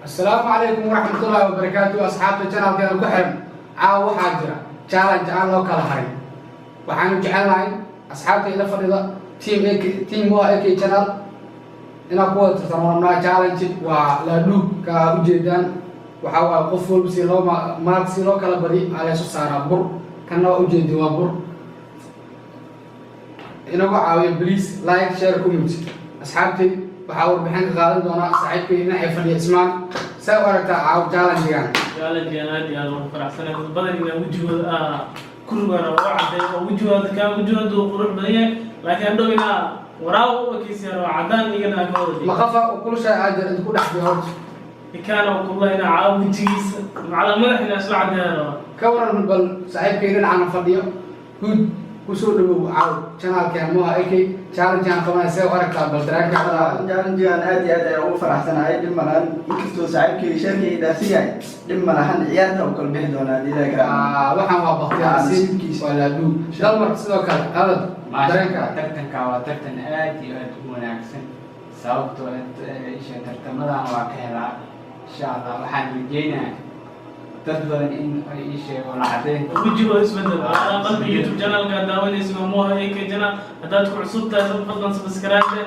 Asalaamu calaykum waraxmatullaahi wabarakaatu. Asxaabta channelkeena ku xiran, caawa waxaa jira challenge aan loo kala harin. Waxaanu jecelnahay asxaabta ila fadhida, team AK, team Moha AK channel, inaan ku wada tartamo rabnaa. Challenge waa laadhuug ka ujeedaan. Waxaa waaye qof walba si loo maag si loo kala badi aa laysu saaraa bur. Kanna waa ujeedin, waa bur. Inagu caawiyo, please, like, share, comment. Asxaabtay, waxaa warbixin ka qaadan doonaa saaxiibkay dhinacay fadhiya, Ismaan. Saa u aragtaa caaw challengegan? Challenge-gan aad iyo aad ugu faraxsanahay. Dad badan inaa wejigooda kurigaan oo cadeeyo oo wejigooda kaa wejigooda uu qurux badan yahay, laakiin hadhow inaa waraabo u ekeysiyan oo cadaan igana aan ka wada dhigo. Maqafa kulusha aa jira inta ku dhex jiro horta. Ninkaana uu kullah inaa caawo wejigiisa macala madax inaa isla cadeeya rabaa. Ka waran bal saaxiibkay dhinacana fadhiyo, Huud? Kusoo dhawow caaw channelkeen Moha AK. Challenge-aan qabanaya, see u aragtaa bal dareenkaada? Challengegan aad iyo aad ayaan ugu faraxsanahay. Dhib malahan, inkastoo saaxiibkay sheerkay dhaafsan yahay, dhib malahan. Ciyaarta u kala bixi doonaa haddii Ilaahay karaamo. Waxaan waa baktiyaa Nasiibkiisa. Waa laadhuug. Dalmar, sidoo kale hadal. Maasha dareenka. Allah, tartanka waa tartan aad iyo aad u wanaagsan, sababtoo ah isha tartamadan waa ka helaa. Insha Allah waxaan rajeynayaa dad badan in ay ii sheego la caddeyn. Wejigooda isbedel qalbi. YouTube channelka daawanaysa waa Moha AK channel. Haddaad ku cusub tahay, fadlan subscribe leh,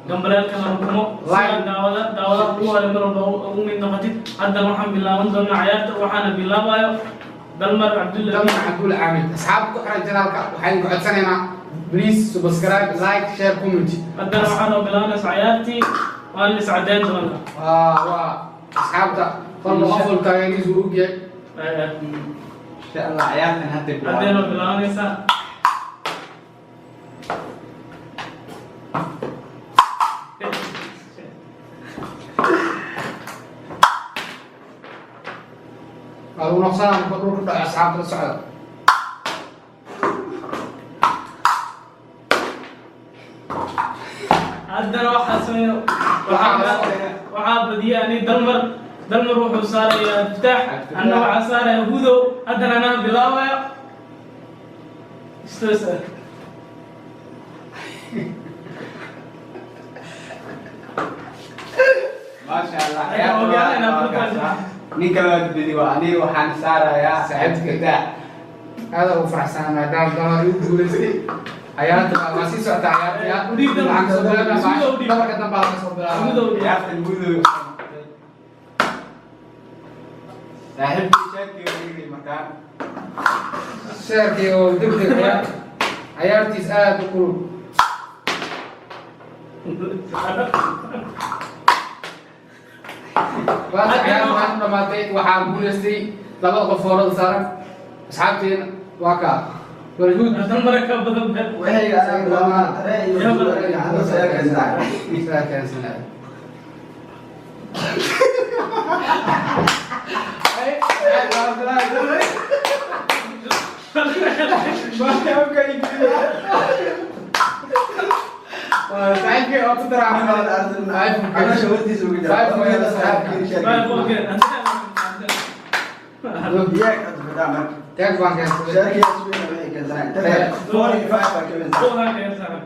gambaleelkana rukumo si aad daawada daawada ugu hore mar walba ugu mid noqotid. Haddana waxaan bilaaban doonaa ciyaarta, waxaana bilaabayo Dalmar Cabdulla. Dalmar Cabdulla Caamid. Asxaabta ku xiran channelka, waxaynu ku codsanaynaa, please, subscribe, like, share, comment. Haddana waxaan oo bilaabanaysa ciyaartii, waana is caddeyn doonaa. Waa asxaabta kolba qof walba taageerihiisu uu ogyahay. Insha Allah ciyaartan hadda Haddayna bilaabo. Bilaabanaysaa. Waa lagu noqsanaa marka dhulka dhaco. Asxaabta la socda. Haddana waxaa sameeyo, waxaa badiya ani Dalmar. Dalmar wuxuu saarayaa Iftaax, anna waxaa saaraya Hudow. Haddana anaa bilaabayo istoos ah. Maasha Allah. Ayaa ogaanayna. Ciyaarta waa kaasa. Ninka loo bedi waa aniga, waxaan saarayaa Saaxiibkay. Fataax. Aada ugu faraxsana maadaama Dalmar igu guulaystay. Ciyaarta waa sii socotaa. Ciyaarta waxaan kasoo bilaabnaa dhabarka dambe aa kasoo bilaabaa. Hudow. Ciyaartan Hudow saaxiibkii sheekii dhigay markaan. Sheerkii oo degdeg, ciyaar ciyaartiis aada u kulul. Waata ciyaarta waxaan u dhamaatay, waxaa guulaystay labada qof foorada saaran. Asxaabteena waa kaa balhuud. Dalmar ka badan. Waxay anaa bilaabnaa tare iyo gacanta ayaa keensanaya. Sidaa keensanaya. Saaxiibkay oo ku daraa. Caloosha hortiisa uga jira. Five, okay. Iyaga Cabdifataax marka. Taag baan keensaday. Sheerkii isweyn waxay keensanayaan. Tare four iyo five baa ka mid ah. Four-aan ka saaran.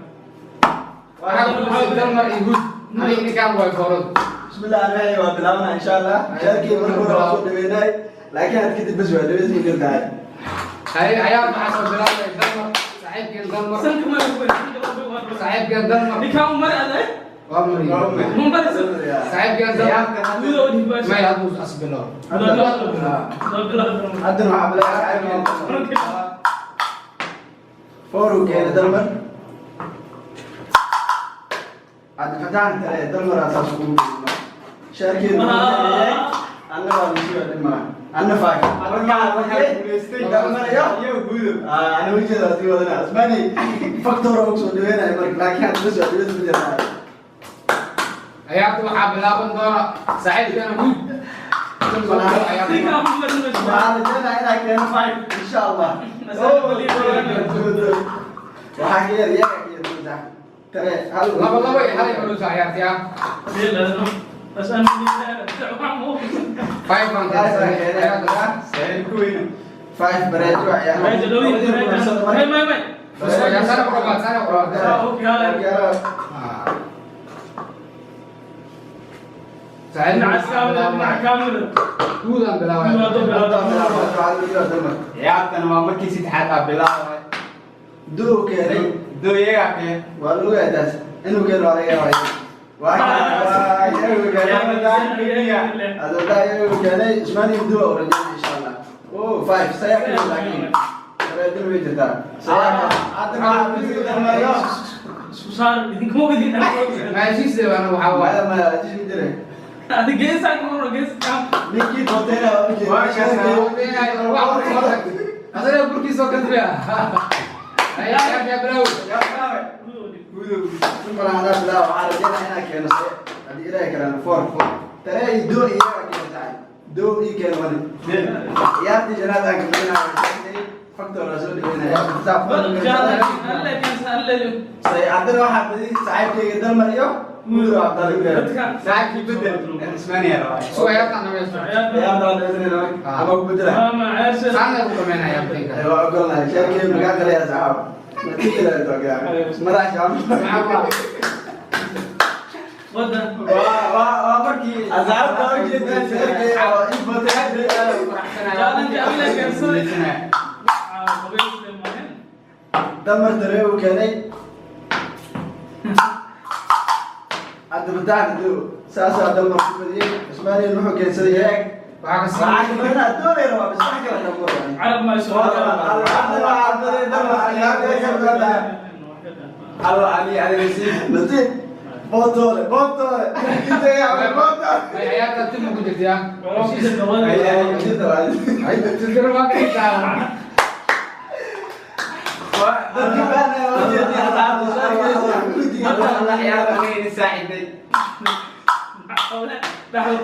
Waxaa ku guulaystay Dalmar iyo Huud. Aniga ninkaan waay fooradu. Bismillah, aniga waa bilaabanaa insha Allah. Sheerkii marka hore waa soo dhaweynay, laakiin had kadib bas waa dhaweysmi kartaa. Hay, ciyaar maxaa soo bilaabay Dalmar, saaxiibkeen Dalmar. Sanka ma lagu sanka lagu. Saaxiibkeen Dalmar. Ninkaan u mari aday. Waa mariyay. Mu maraysa. Saaxiibkeen Dalmar. Hudow dhibaasha. May hadduu as bilow. Soo bilaab. Haddana waxaa bilaabay saaxiibkeen. Four uu keenay Dalmar. Cabdifataax tare Dalmar asaas ugu dhigma. Sheerkii markuu yahay, anna waa masuul dhib malaha. Anna five. Markaan waxaa guulaystay Dalmar iyo iyo Hudow. Ana wejigada sii wadanaa. Asmaani factor oo soo dhaweynaya marka, laakiin hadda bas waa dhaweysmi kartaa. Ciyaarta waxaa bilaaban doona saaxiibkeena Huud. Ninkaan u mari. Waxaan rajeynayaa inaa keeno five insha Allah. Waxaa ka yar iyaga ka yar saddex. Tare hal. Laba laba iyo hal ay culusa ciyaarta ah. بس انا Five baan keensaday. Saaxiibku weyna. Five bareejo ciyaar. ما ما ما Sana ku dhamaad, sana ku dhamaad. Dhinacaas kaamil, dhinaca kaamil. Guudaan bilaabay. Guud hadduu bilaabo. Dalmar. Ciyaartan waa markii saddexaad aa bilaabay. Duu keenay. Dooyagaa keen. Waa lagu ogaa taas. Inuu keeno waa laga yaabaa. Waa iyagu keenay. Adoodaa iyagu keenay. Usmaani duu oo rajaynaya insha Allah. Oh, five. Sayaa keenay laakiin. Sayaa way jirtaa. Sayaa hadda waxaa ku dalmayo. Isku saar, idinkuma ogidin. Ma heshiis leh waana waxaa waaye. Maya maya, heshiis ma jiray. Adi geesaan ku ruro, gees kaam. Ninkii dootayna waa u Waa jeedaa. Asaga burkiisa oo kadriya. Ayaa yaa bilaw. Yaa bilaabay. Gudow. Malaha bilaw waxaa rajaynaya inaa keeno se haddii Ilaahay karaan four tare iyo doo iyaga keeno tahay doo ii keeno mani ciyaartii shanaad aan kabadinayo factor aa soo dhaweynaya. Alle keensa, alle. Haddana waxaa badi saaxiibkayga Dalmar iyo Mudo Cabdalla Ibrahim. Saaxiibkii bedel. Ismaaniya rabaa. Soo ciyaartan dhamaysto. Ciyaarta waa dhamaystiranaa ama ku bedela. Ama ceesha. Saana ku dhamaynaya ciyaartanka. Waa ogolnahay sheerkeyga magaa qalaya saxaab natiijada madax shaam. Wadan. Waa markii Asxaabta u jeedin sheerkeyga oo in batay. Challenge alle keensaday. Ah, qabiil maahan. Dalmar tare uu keenay, Cabdifataax doo saasaa Dalmar ku badiyey. Cusmaaniyan wuxuu keensaday eeg. Waxaa ka sii waxaa ka badanaa doonay rabaa bis wax kale kama wadan. Carab ma soo. Alla ali adiga sii. Nasiib botoole botoole intee botoole. Ay ciyaartan tim ku jirtaa. Heshiis. Ay tirtir waa ka xitaa. Alla ciyaarta aniga idin saaciday. Dhaxal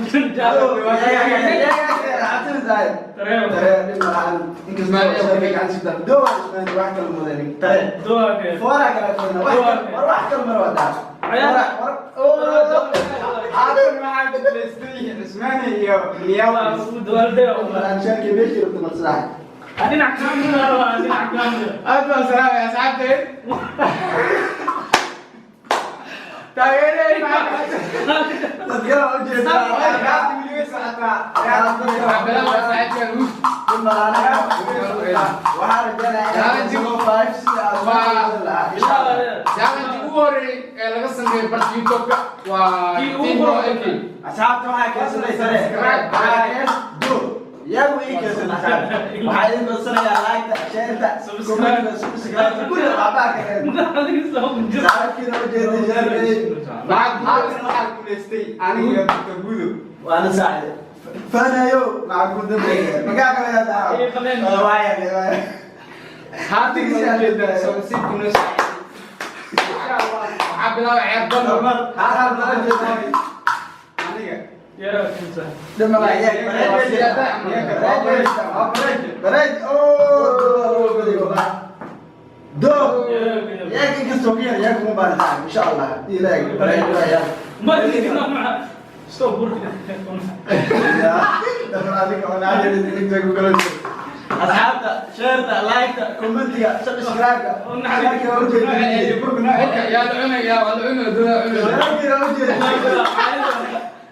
Aadan waxaa bedelaystay Cusmaani iyo Minneapolis. Dhinac kaamil rabaa, dhinac kaamil. Aad baan salaamay asxaabteed. Taageereen maxaa weli way socotaa. Waxaa bilaabaya saaxiibka Ruud. Challenge ugu horeeyay ee laga sameeyay barta YouTube-ka waa Kii ugu Team horeeyay. AK. Asxaabta waxaa keensanaysa waxaa keen do iyagu ii keensan. Asxaabta waxaa idin codsanayaa like-ta, share-ta, comment-ka, subscribe kulli waxbaa ka keen. Saaxiibkiina u jeeday share-kay. Haatan waxaa guulaystay aniga iyo Dr. Gudo. Waana saaxiib fanayo maca ku dambeeya magaa kale yaa taa waaya waaya. Haatan waxaa ujeedaa soo nasiibku noo saaciday. Insha Allah. Waxaa bilaabay ciyaar Dalmar. Haatan nala jeedaa. Aniga. Dhimala bareej oo do yaag inkastoo ka yar yaag kuma baaritaan insha Allah ilaahay bareej waa. Stop. Asxaabta share-ta, like-ta, comment-iga, subscribe-ka. Share-ka u jeedin. Marka yaa la cunaya, waa la cunaya, doonaa cunaya. Share-ka u jeedin.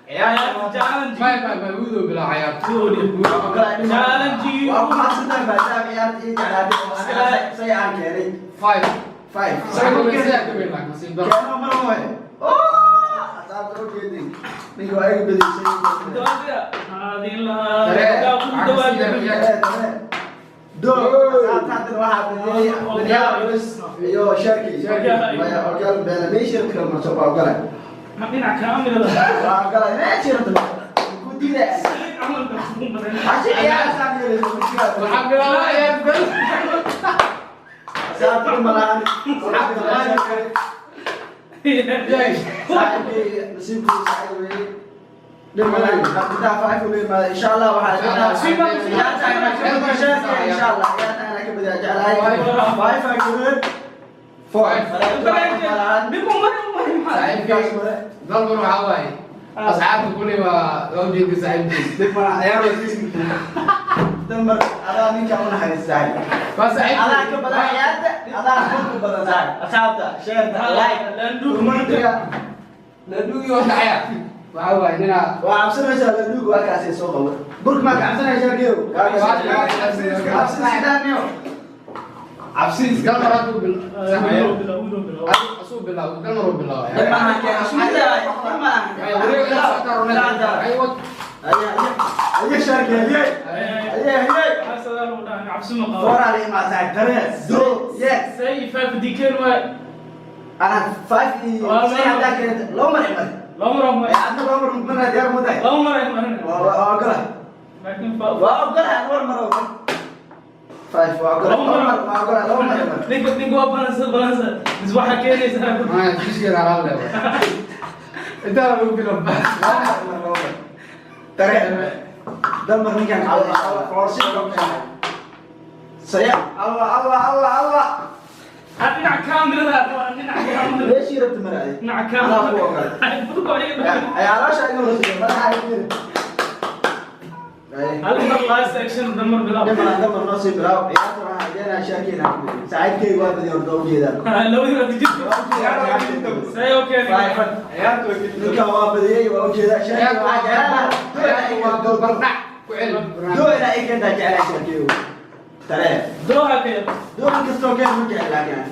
May may may wuxuu bilaabay ciyaarta. Waa ku mahadsantahay maadaama ciyaarta ii jeclaatay oo aniga say aan keenay. Five. Five. Isaga way sidaa ka weyn laakiin nasiib daro. Keeno mar mooye. Oh, asxaabta u jeedin. Ninka waa iga badisay. Do asxaabta haddana waxaa badiyay Minneapolis iyo Sharky. Maya ogal beela meesha kala marso waa ogolay. Dhinac kaamil. Waa ogolay meesha rabto. Ku diiday. Hashi ciyaar saan yeelayso. Waxaa bilaabay ciyaar Dalmar. Asxaabta malahan. Asxaabta malahan. Saaxiibkay nasiibkiisa saaxiib weeye. Dhib malahan. Cabdifataax five uu leeyahay. Insha Allah waxaa ciyaarta insha Allah ciyaarta inaan ka badiyaa jeclahay. Five aa gabeed. Four. Malahan. Saaxiibkay Dalmar waxaa waaye. Asxaabta kulli waa loo jeedin saaxiibkiis. Dib mana ciyaar waa sii. Dalmar adaa ninka u naxariis saaxiib. Waa saaxiibkay. Adaa ka badan ciyaarta, adaa ka badan saaxiib. Asxaabta, share-ta, like, comment-iga. La dhugi waa dhacaya. Waxaa waaye ninaa Waa cabsanaysaa la duug, waa kaasay soo qabo. Burka maa ka cabsanaysaa geew? Cabsi sidaaniyo. Cabsi iska Galmar hadduu bil Bilow, bilow, bilow. Asuu bilaabo, Galmar uu bilaabay. Dhib maaha keen, isku mid ah, dhib maaha. Ay, wareeg ila socotaa Ronaldo. Ay, wad. Aye, aye, sharki, aye. Aye, aye. Waxaa sadaal u dhahay, cabsi ma qabo. Four ali ma saaxiib, three, two, yes. Say five dikeen waay. Ana five iyo say haddaa keento, laba mar imar. Laba mar oo Ay, adna laba mar marna diyaar ma tahay? Laba mar ay marin. Waa ogolahay. Laakiin Waa ogolahay, war mar oo five waa ogolahay, laba mar waa ogolahay, laba mar imar. Ninka waa balansa balansa. Mis waxaa keenaysaa. Maya, jiskeeda halaal leh. Intaa lagu bilaabo. Laba mar imar, laba mar. Three. Dalmar ninkan forsi saya Allah Allah Allah Allah. Ha, dhinaca kaamirada waa dhinaca kaamirada. Meeshii rabta maraay. Dhinaca Anaa ku kaamirada. ogolay. Ay, burka waa iga Ay, caloosha iga horeysa, madaxa iga jira. Ay. Hal mar last action damar bilaab. Damar damar noo sii bilaaw. Ciyaarta waxaan rajeynayaa shaarkiina ku badiyo. Saaxiibkeyga waa badiyo horta, ujeedaan. Labadii waa dijirta. Say okay. Ninkan waa badiyey, waa ujeedaa. Shaarkiga waxaa jeclaa. Waa barbardhac ku celi. Doo inaa ii keentaa jeclaa shaarkeyga. Taree. Dooha ka yar. Doo kastoo keen ma jecel laakiin.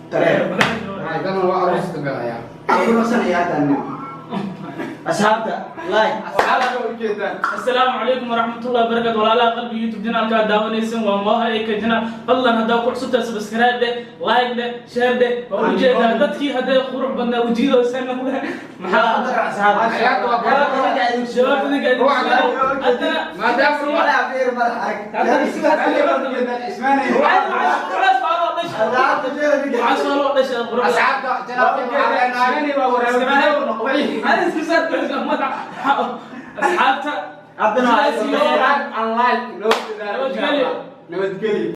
Taree. Ay, Galmar waa aroos ka galaya. Ku naqsan ciyaartan. Asxaabta, like. Asalaamu calaykum waraxmatullahi wabarakatu. Walaalaha qalbi YouTube channelka aad daawanaysan waa Moha AK channel. Fadlan haddaa ku cusubtahay, subscribe dheh, like dheh, share dheh. Waa ujeedaa dadkii hadday qurux badnaa wejiyadooda seen noqdeen. Maxaa Ciyaarta waa shabaab idinka idin haddana Maadaama Madaxa fiir, madax arag. Culays baa loo dhashay. Asxaabta jeeda ninka. Waxaa soo loo dhashay quruxda. Asxaabta channelkeena waxaa leenahay Hada isku saar madaxa. Asxaabta Haddana sidaas iyo Nabadgelyo. Nabadgelyo.